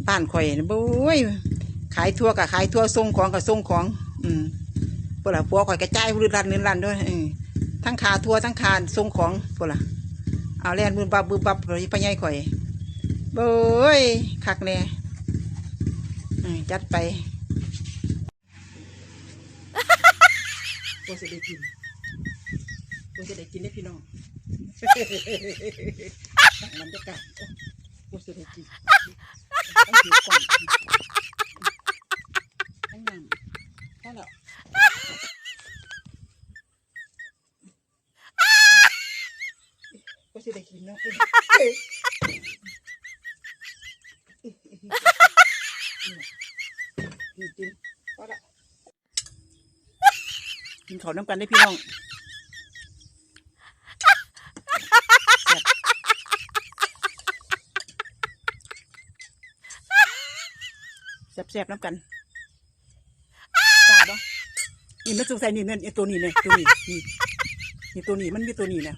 ບ້ານຂ້ອຍນີ້ ໂອ້ຍ ຂາຍຖົ່ວກໍຂາຍຖົ່ວ ສົ່ງຂອງກໍສົ່ງຂອງ ອືມ ພຸ້ນລະ ຜົວຂ້ອຍກະຈ່າຍລືດລັດລືດລັດໂດຍ ເອີ ທັງຄ່າຖົ່ວ ທັງຄ່າສົ່ງຂອງ ພຸ້ນລະ ເອົາແລ່ນບຶບບັບບຶບບັບ ພໍ່ໃຫຍ່ຂ້ອຍ ໂອ້ຍ ຄັກແນ່ ເອີ ຈັດໄປ. ກວ່າຊິໄດ້ກິນ ກວ່າຊິໄດ້ກິນເດ້ພີ່ນ້ອງ ສ້າງບັນຍາກາດ ໂອ້ ກວ່າຊິໄດ້ກິນ ຕ້ອງຖືກ້ອງ ທັງນ້ຳ ພໍແລ້ວ. ກໍຊິໄດ້ກິນເນາະ ກິນ ກິນ ພໍລະ ກິນເຂົ້ານຳກັນເດ້ພີ່ນ້ອງ ແຊບ ແຊບໆ ນຳກັນ. ຈ້າບໍ່? ນີ້ມັນສຸກໃສ່ນີ້ ນີ້ ໂຕນີ້ແນ່ ໂຕນີ້ ນີ້ ນີ້ ໂຕນີ້ ມັນມີໂຕນີ້ແນ່